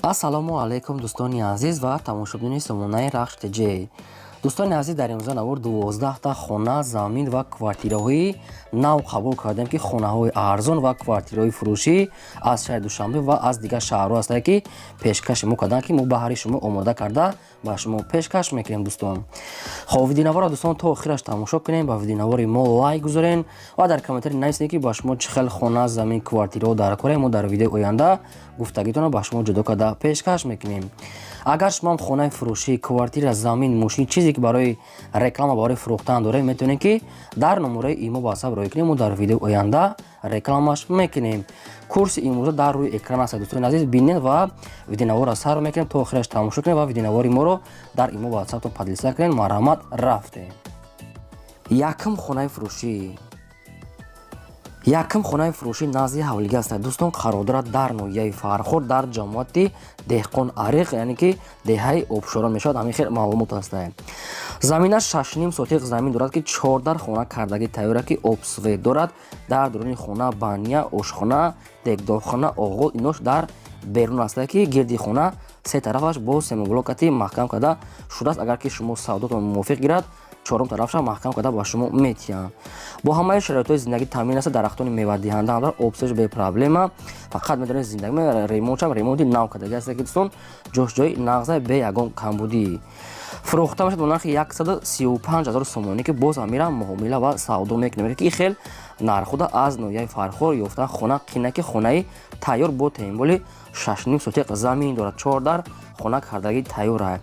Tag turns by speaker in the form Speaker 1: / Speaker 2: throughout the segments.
Speaker 1: Ассалому алайкум, дӯстони азиз ва тамошобинони сомонаи Рахш ТЖ. Дӯстони азиз, дар имрӯза навор 12та хона, замин ва квартираҳои нав қабул кардем, ки хонаҳои арзон ва квартираҳои фурӯшӣ аз шаҳри Душанбе ва аз дигар шаҳрҳо ҳастанд, ки пешкаши мо карданд, ки мо баҳри шумо омода карда ба шумо пешкаш мекунем, дӯстон. Хоб, видеонаворро, дӯстон, то охираш тамошо кунем, ба видеонавори мо лайк гузорен ва дар комментарий нависед, ки ба шумо чӣ хел хона, замин, квартираҳо дар кора. Мо дар видеои оянда гуфтагитонро ба шумо ҷудо карда пешкаш мекунем. Агар шумоам хонаи фурӯшӣ, квартира, замин, мошин, чизе ки барои реклама, барои фурӯхтан доред, метавонед, ки дар номерои имо ватсап роҳӣ кунем, мо дар видеои оянда рекламаш мекунем. Курси имрӯза дар рӯи экран аст, дӯстони азиз, бинед ва видеонаворро сар мекунем, то охираш тамошо кунем ва видеонавори моро дар имо ватсаптон поделиться кунед. Марҳамат, рафтем. Якум хонаи фурӯшӣ. Якум хонаи фурӯшӣ назди ҳавлига аст, дӯстон, қарор дорад дар ноҳияи Фархор, дар ҷамоати Деҳқон Ариқ, яъне ки деҳаи Обшорон мешавад. Ҳамин хел маълумот аст. Заминаш 6,5 сотиқ замин дорад, ки чордар хона кардагӣ тайёра, ки обсвет дорад. Дар дуруни хона баня, ошхона, дегдорхона, оғол инош дар берун аст, ки гирди хона се тарафаш бо семоблокати маҳкам карда шудааст. Агар ки шумо савдотон мувофиқ гирад, чорум тарафша маҳкам карда ба шумо метиҳанд. Бо ҳамаи шароитҳои зиндагӣ таъмин аст, дарахтони мевадиҳанда ҳам дорад, обсеш бепроблема. Фақат медонед, зиндагӣ ремонтшам ремонти нав кардаги аст, ки, дӯстон, ҷош ҷои нағза, бе ягон камбудӣ. Фурӯхта мешавад бо нархи 135 ҳазор сомонӣ, ки боз ҳамира муомила ва савдо мекунем, ки хел нархуда аз ноҳияи Фархор ёфтан хона қина, ки хонаи тайёр бо темболи 6,5 сотиқ замин дорад, чордар хона кардагӣ тайёра.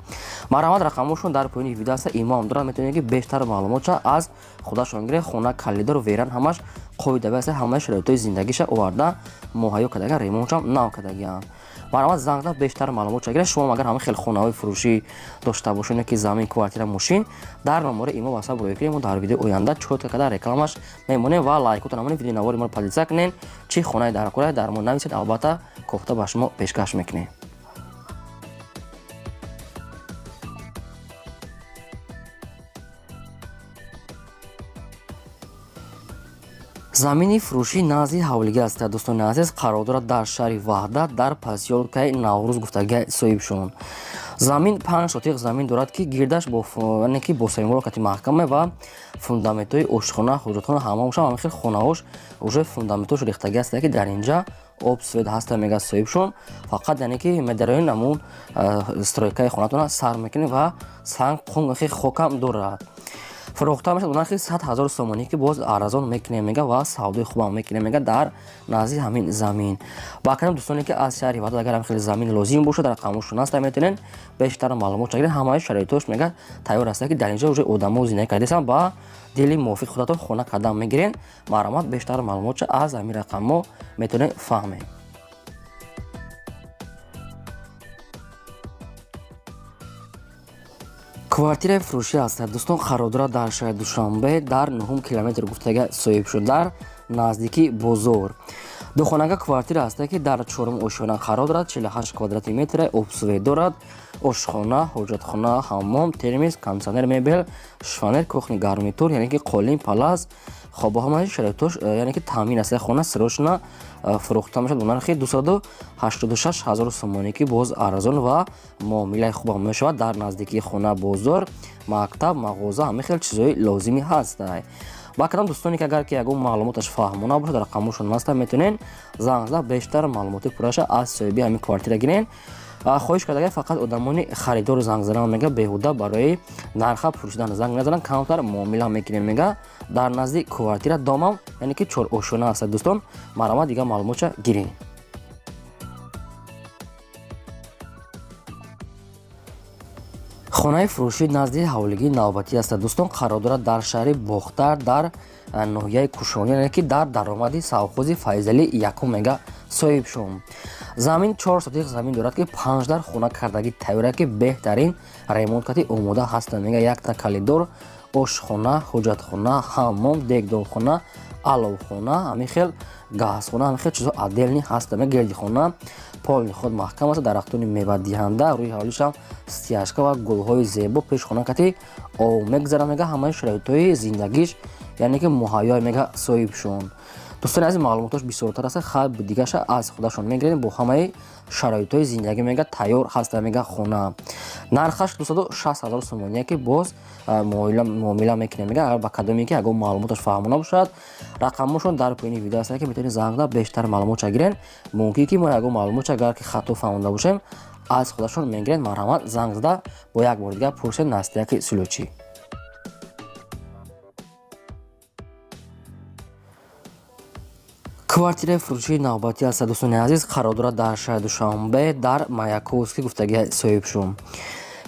Speaker 1: Марҳамат, рақамошон дар поёни видео аст, имо ҳам дорад, метавонед, ки бештар маълумотша аз худашон гиред. Хона калидор, веран, ҳамаш қоидави аст, ҳамаи шароитҳои зиндагиша оварда муҳайё кардагиан, ремонтшам нав кардагианд. Марҳамат, занг зад, бештар маълумотша гиред. Шумо агар ҳама хел хонаҳои фурӯшӣ дошта бошед, ки замин, квартира, мошин, дар номерои имо ватсап роҳӣ кунед, мо дар видеои оянда чётко карда рекламаш мемонем ва лайкотон намонед, видеонавори моро поделиться кунед. Чӣ хонаи дар кора дар мо нависед, албатта кофта ба шумо пешкаш мекунем. Замини фурӯшӣ назди ҳавлига аст, дӯстони азиз, қарор дорад дар шаҳри Ваҳдат, дар посёлкаи Наврӯз гуфтагия соҳибшон. Замин 5 сотиқ замин дорад, ки гирдаш яъне ки бо семоблокати маҳкаме ва фундаментҳои ошхона, ҳуҷратхона ҳамаошам, ҳамин хел хонаҳош уже фундаментҳош рехтагӣ аст, ки дар инҷа об, свет ҳаста, мега соҳибшон. Фақат яъне ки медароен, ҳамун стройкаи хонатона сар мекунед ва санг, қум, хокам дорад. Фурӯхта мешавад бо нархи 100 ҳазор сомонӣ, ки боз арзон мекунем, мега, ва савдои хубам мекунем, мега, дар назди ҳамин замин. Ба кадом дӯстоне ки аз шаҳри Ваҳдат агар ҳам хеле замин лозим бошад, дар рақамошон аст, метавонед бештар маълумот гиред. Ҳамаи шароитҳош, мега, тайёр аст, ки дар инҷо уже одамо зиндагӣ кардастанд, ба дили мувофиқ худатон хона кардан мегиред. Марҳамат, бештар маълумотша аз ҳамин рақамҳо метавонед фаҳмед. Квартираи фурӯшӣ аст, дӯстон, қарор дорад дар шаҳри Душанбе, дар нуҳум километр гуфтага соҳиб шуд, дар наздикии бозор. Духонага квартира аст, ки дар чорум ошёна қарор дорад, 48 квадрати метра, обсвет дорад, ошхона, ҳоҷатхона, ҳаммом, термис, кондитсионер, мебел, шифоньер, кухня гарнитур, яъне ки қолин, палас, хоб, бо ҳамаи шароитош, яъне ки таъмин аст. Хона срочно фурӯхта мешавад бо нархи 286 ҳазор сомонӣ, ки боз арзон ва муомилаи хубам мешавад. Дар наздикии хона бозор, мактаб, мағоза, ҳамин хел чизҳои лозимӣ ҳаст. Ба кадом дӯстоне ки агар ки ягон маълумоташ фаҳмона бошад, рақамошон аста, метавонед занг зада бештар маълумоти пурраша аз соҳиби ҳамин квартира гиред. Хоҳиш кардага, фақат одамони харидору занг задан, мега, беҳуда барои нарха пурсидан занг назананд, камтар муомила мекунем, мега. Дар назди квартира домам, яъне ки чорошона аст, дӯстон. Марҳамат, дигар маълумотша гиред. Хонаи фурӯшӣ назди ҳавлигии навбатӣ аст, дӯстон, қарор дорад дар шаҳри Бохтар, дар ноҳияи Кушонӣ, яъне ки дар даромади совхози Файзалӣ якум, мега соҳибшон. Замин 4 сотиқ замин дорад, ки панҷдар хона кардагӣ тайёра, ки беҳтарин ремонт кати омода ҳастанд, мега. Якта калидор, ошхона, ҳоҷатхона, ҳаммом, дегдонхона, аловхона, ҳамин хел газхона, ҳамин хел чизҳо отдельный ҳастанд. Гирдихона полный худ маҳкам аст, дарахтони мевадиҳанда, рӯи ҳавлишам стяжка ва гулҳои зебо, пешхона кати об мегзарад, мега, ҳамаи шароитҳои зиндагиш, яъне ки муҳайё, мега соҳибшон. Дӯстони азиз, маълумотош бисёртар аст, хай дигаша аз худашон мегирем. Бо ҳамаи шароитҳои зиндагӣ мега тайёр ҳаста мега хона. Нархаш 260 ҳазор сомония, ки боз муомила мекунем мега. Агар ба кадоме ки ягон маълумоташ фаҳмона бошад, рақамошон дар поёни видео аст, ки метавонед занг зада бештар маълумотша гирен. Мумкин ки мо ягон маълумотша агар ки хато фаҳмонда бошем, аз худашон мегирен. Марҳамат, занг зада бо як бори дигар пурсед настияки сулучӣ. Квартираи фурӯшии навбатӣ аст, дӯстони азиз, қарор дорад дар шаҳри Душанбе, дар Маяковский гуфтагии соҳибшум.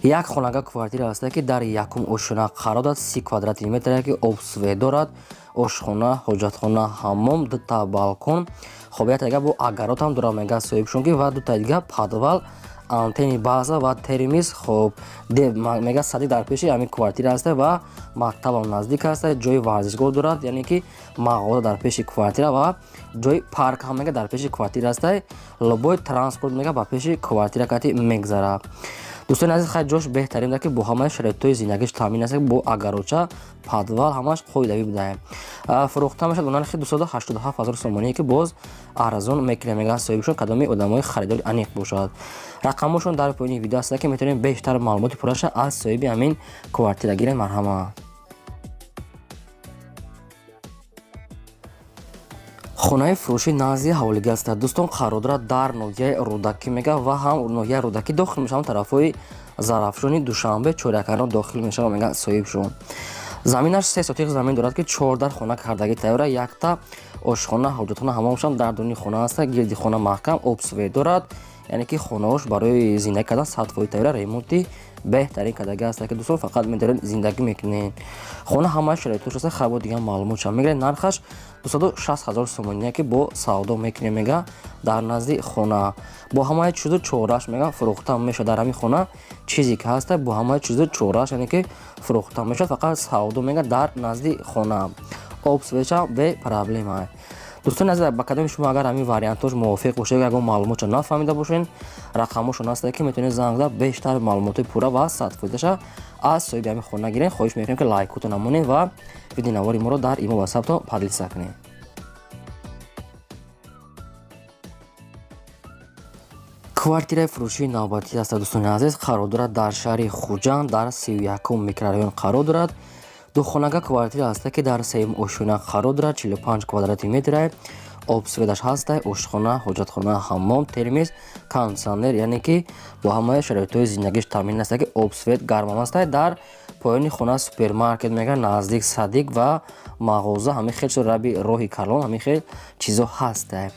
Speaker 1: Як хонага квартира аст, ки дар якум ошёна қарор дорад, 30 квадрати метр, ки обсвет дорад, ошхона, ҳоҷатхона, ҳаммом, дута балкон. Хоб, як дига бо огород ҳам дорад мега соҳибшум, ки ва дута дига подвал, антени база ва термис. Хоб, мега садик дар пеши ҳамин квартира аст ва мактабам наздик аст, ҷои варзишгоҳ дорад, яъне ки мағоза дар пеши квартира ва ҷои парк ҳам мега дар пеши квартира аст. Любой транспорт мега ба пеши квартира кати мегзарад. Дӯстони азиз, хай ҷош беҳтарин, ки бо ҳамаи шароитҳои зиндагиш таъмин аст, бо огородча, подвал, ҳамаш қоидавӣ будае. Фурӯхта мешавад бо нархи 287 ҳазор сомоние, ки боз арзон мекунем мега соҳибшон, кадоми одамои харидори аниқ бошад. Рақамошон дар поёни видео аст, ки метавонем бештар маълумоти пурраша аз соҳиби ҳамин квартира гирем. Марҳамат. Хонаи фурӯшӣ назди ҳаволига аст, дӯстон, қарор дорад дар ноҳияи Рӯдакӣ мега ва ҳам ноҳияи Рӯдакӣ дохил мешаванд, тарафҳои Зарафшони, Душанбе, Чорякаро дохил мешавад мега соҳибшон. Заминаш 3 сотиқ замин дорад, ки 14 хона кардагӣ тайёра, якта ошхона, ҳоҷатхона, ҳамомшам дар дуни хона аст, гирди хона маҳкам, обсвет дорад, яъне ки хонаош барои зиндагӣ кардан 100% тайёра, ремонти беҳтарин кардагӣ аст, ки дӯстон фақат медоред зиндагӣ мекунед. Хона ҳамаи шароитош аст, хай бо дигар маълумотшам мегиред. Нархаш 260 ҳазор сомония, ки бо савдо мекунем мега дар назди хона. Бо ҳамаи чизу чораш мега фурӯхта мешавад. Дар ҳамин хона чизе ки ҳаста, бо ҳамаи чизу чораш, яъне ки фурӯхта мешавад, фақат савдо мега дар назди хона. Об свеча бе проблема. Дӯстони азиз, ба кадоми шумо агар ҳамин вариантош мувофиқ бошед, ягон маълумотшо нафаҳмида бошед, рақамошон ҳаста, ки метавонед занг зада бештар маълумоти пурра ва 100%-аша аз соҳиби ҳамин хона гиред. Хоҳиш мекунем, ки лайкотон намонед ва видеонавори моро дар имо ватсаптон поделиться кунед. Квартираи фурӯшии навбатӣ аст, дӯстони азиз, қарор дорад дар шаҳри Хуҷанд, дар 31-ум микрорайон қарор дорад. Духонага квартира аст, ки дар сеюм ошёна қарор дорад, 45 квадрати метра, обсветаш ҳаста, ошхона, ҳоҷатхона, ҳаммом, термис, кондитсионер, яъне ки бо ҳамаи шароитҳои зиндагиш таъмин аст, ки обсвет, гармам аст. Дар поёни хона супермаркет мега, наздик садик ва мағоза, ҳамин хел раби роҳи калон, ҳамин хел чизо ҳаста.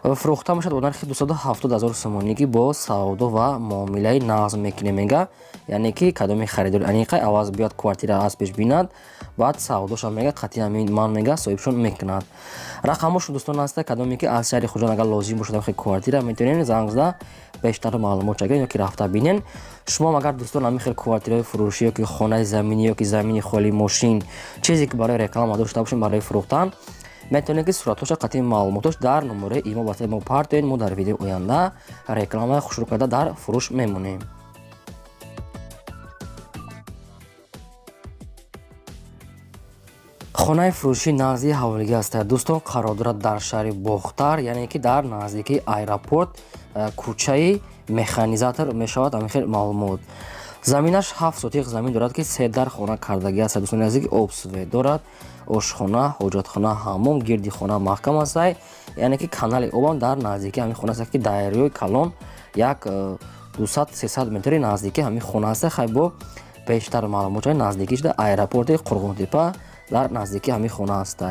Speaker 1: Фурӯхта мешавад бо нархи 270 ҳазор сомонӣ, ки бо савдо ва муомилаи нағз мекунем мега, яъне ки кадоми харидори аниқа аваз биёд, квартира аз пеш бинад, баъд савдоша мега қатъи ҳамин ман мега соҳибшон мекунад. Рақамошон, дӯстон, ҳаста, кадоме ки аз шаҳри Хуҷанд агар лозим бошад ҳамин квартира, метавонед занг зада бештар маълумот гиред ё ки рафта бинен. Шумо агар, дӯстон, ҳамин хел квартираҳои фурӯшӣ ё ки хонаи заминӣ ё ки замини холӣ, мошин, чизе ки барои реклама дошта бошед барои фурӯхтан, метавонед ки суратҳоша қатъи маълумотош дар номераи имо ватсапи мо партоед. Мо дар видеои оянда рекламаи хушрӯ карда дар фурӯш мемонем. Хонаи фурӯшӣ назди ҳаволигӣ аст, дӯстон, қарор дорад дар шаҳри Бохтар, яъне ки дар наздикии аэропорт, кӯчаи Механизатор мешавад ҳамин хел маълумот. Заминаш 7 сотиқ замин дорад, ки се дар хона кардагӣ аст, дӯстони азиз, обсвет дорад, ошхона, ҳоҷатхона, ҳаммом, гирди хона маҳкам аст, яъне ки канали обам дар наздикии ҳамин хона аст, ки дарёи калон як 200-300 метри наздикии ҳамин хона аст. Хай бо бештар маълумот, наздикӣ шуда аэропорти Қурғонтепа дар наздикии ҳамин хона аст.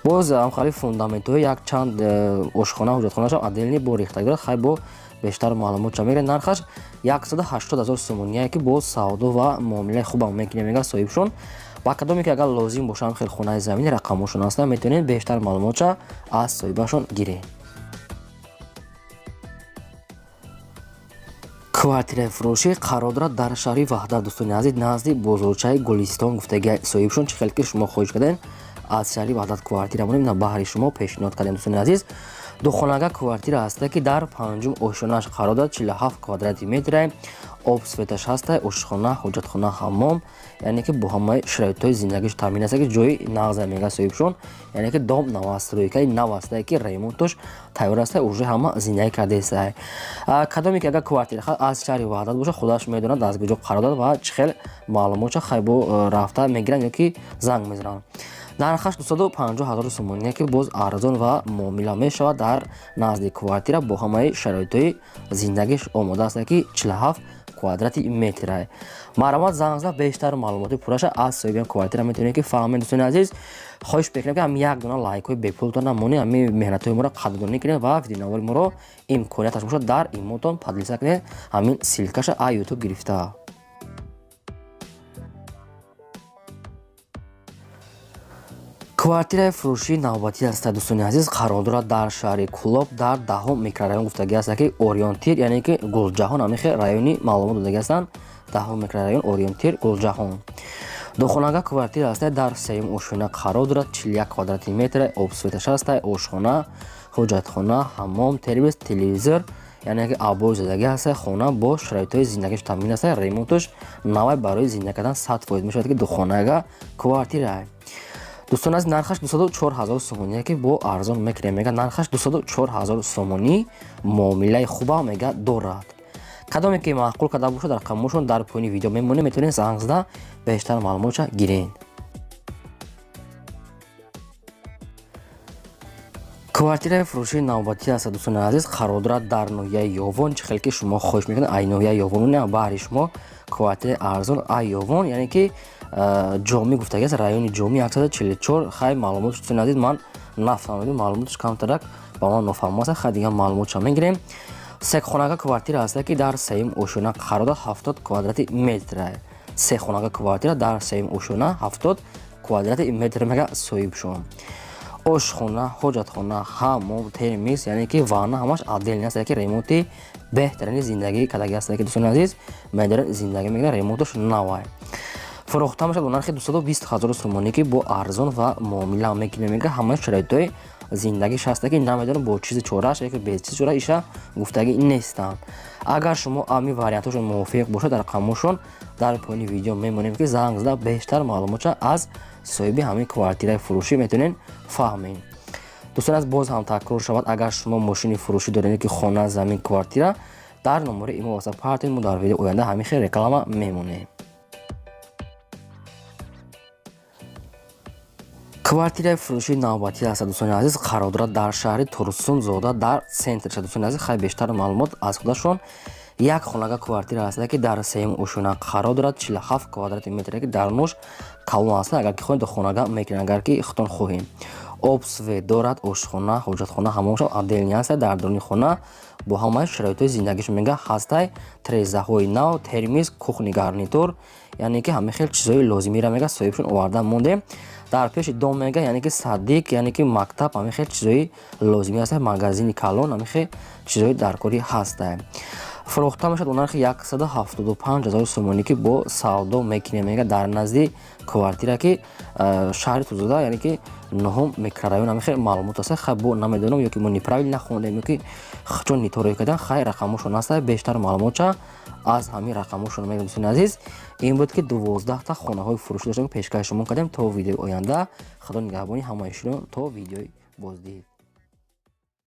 Speaker 1: Боз ҳамхали фундаментҳои як чанд ошхона, ҳоҷатхонаашам отдельный бо рехтагӣ дорад. Хай бо бештар маълумот мегиред. Нархаш 180 ҳазор сомоние, ки боз савдо ва муомилаи хубам мекунем мега соҳибшон. Ба кадоме ки агар лозим боша ҳам хел хонаи замини, рақамошон ҳастанд, метавонед бештар маълумотша аз соҳибашон гиред. Квартираи фурӯшӣ қарор дорад дар шаҳри Ваҳдат, дӯстони азиз, назди бозорчаи Гулистон гуфтагии соҳибшон. Чӣ хел ки шумо хоҳиш кардем, аз шаҳри Ваҳдат квартира монем, на баҳри шумо пешниҳод кардем, дӯстони азиз. Духонага квартира ҳаста, ки дар панҷум ошёнааш қарор дорад, 47 квадрати метра, Об, светаш ҳастай, ошхона, ҳоҷатхона, ҳаммом, яъне ки бо ҳамаи шароитҳои зиндагиш таъмин аст, ки ҷои нағза мега соҳибшон, яъне ки дом новостройкаи нав астае, ки ремонтош тайёр астае, уже ҳама зиндагӣ кардаистае. Кадоме ки агар квартира аз шаҳри Ваҳдат бошад, худаш медонад аз куҷо қарор дорад ва чӣ хел маълумотша хайбо рафта мегиранд ё ки занг мезананд. Нархаш 250 ҳазор сомонӣ, ки боз арзон ва муомила мешавад. Дар назди квартира бо ҳамаи шароитҳои зиндагиш омода аст, ки 47 квадрати метра. Марҳамат, занг зада бештар маълумоти пурраша аз соҳиби квартира метавонед ки фаҳмед. Дӯстони азиз, хоҳиш мекунем, ки ҳам як дона лайкҳои бепултон намонед, ҳамин меҳнатҳои моро қадрдонӣ кунед ва видеонавори моро имконияташ бошад дар имотон поделиться кунед, ҳамин ссылкаша аз ютуб гирифта. Квартираи фурӯшии навбатӣ аст, дӯстони азиз, қарор дорад дар шаҳри Кӯлоб, дар 10-ум микрорайон. Гуфтагӣ аст, ки Ориёнтир, яъне ки Гулҷаҳон, ҳамин хел райони маълумот додагӣ ҳастанд. 10-ум микрорайон, Ориёнтир, Гулҷаҳон. Духонага квартира аст, дар сеюм ошхона қарор дорад, 41 квадрати метр, обсветаш аст, ошхона, ҳоҷатхона, ҳаммом, термис, телевизор, яъне ки обои задагӣ ҳаст. Хона бо шароитҳои зиндагиш таъмин аст, ремонташ навай, барои зиндагӣ кардан 100% мешавад, ки духонага квартира. Дӯстон аз, нархаш 204 ҳазор сомоние, ки бо арзон мекунем мега. Нархаш 204 ҳазор сомонӣ, муомилаи хуба мега дорад. Кадоме ки маъқул карда бошад, рақамошон дар поёни видео мемонем, метавонед занг зада бештар маълумотша гирен. Квартираи фурӯшии навбатӣ аст, дӯстони азиз, қарор дорад дар ноҳияи Ёвон. Чӣ хел ки шумо хоҳиш мекунед, ай ноҳияи Ёвон баҳри шумо квартираи арзон ай Ёвон, яъне ки Ҷомӣ гуфтагӣ аст, райони Ҷомӣ 144. Хай, маълумот, дӯстони азиз, ман нафаҳмидам, маълумоташ камтарак ба ман нофаҳмо аст. Хай, дигар маълумотша мегирем. Сехонага квартира аст, ки дар сеюм ошёна қарор дорад, 70 квадрати метра. Сехонага квартира дар сеюм ошёна, 70 квадрати метр мега соҳибшон. Ошхона, ҳоҷатхона, ҳаммом, термис, яъне ки ванна ҳамаш отдельный аст, ки ремонти беҳтарини зиндагӣ кардагӣ аст, ки дӯстони азиз медоред зиндагӣ мекунад, ремонташ навай. Фурӯхта мешавад бо нархи 220 ҳазор сомонӣ, ки бо арзон ва муомила мекунем мега. Ҳамаи шароитҳои зиндагиш ҳаста, ки намедонам бо чизи чорааш яки бе чизи чора иша гуфтагӣ нестам. Агар шумо ами вариантҳошон мувофиқ бошад, рақамошон дар поёни видео мемонем, ки занг зада бештар маълумотша аз соҳиби ҳамин квартираи фурӯшӣ метавонед фаҳмед. Дӯстон аз, боз ҳам такрор шавад, агар шумо мошини фурӯшӣ доред, ки хона, замин, квартира, дар номери имо васап партед, мо дар видео оянда ҳамин хел реклама мемонем. Квартираи фурӯшии навбатӣ аст, дӯстони азиз, қарор дорад дар шаҳри Турсунзода, дар центрша. Дӯстони азиз, хай, бештар маълумот аз худашон. Як хонага квартира аст, ки дар сеюм ошёна қарор дорад, 47 квадрати метр, ки дар нуш калон аст. Агар ки хоҳед, хонага мекунед, агар ки худтон хоҳед. Об, свет дорад, ошхона, ҳоҷатхона, ҳаммомшон отдельный аст. Дар даруни хона бо ҳамаи шароитҳои зиндагиш мега ҳастай, трезаҳои нав, термис, кухни гарнитур, яъне ки ҳама хел чизҳои лозимиро мега соҳибшон оварда мондем. Дар пеши дом мега, яъне ки садик, яъне ки мактаб, ҳама хел чизҳои лозимӣ ҳаста, магазини калон, ҳама хел чизҳои даркорӣ ҳаста. Фурӯхта мешавад бо нархи 175 ҳазор сомонӣ, ки бо савдо мекунем мега. Дар назди квартира, ки шаҳри Турсунзода, яъне ки 9-ум микрорайон, ҳама хел маълумот аст. Хай, бо намедонам, ё ки мо неправильно хондем, ё ки чун ниторо кардан. Хай, рақамошон ҳаста, бештар маълумотша аз ҳамин рақамошон мегӯям. Дӯстони азиз, ин буд, ки 12та хонаҳои фурӯшӣ доштем, пешкаши шумо кардем. То видеои оянда, худо нигаҳбони ҳамаи шумо, то видеои боздид.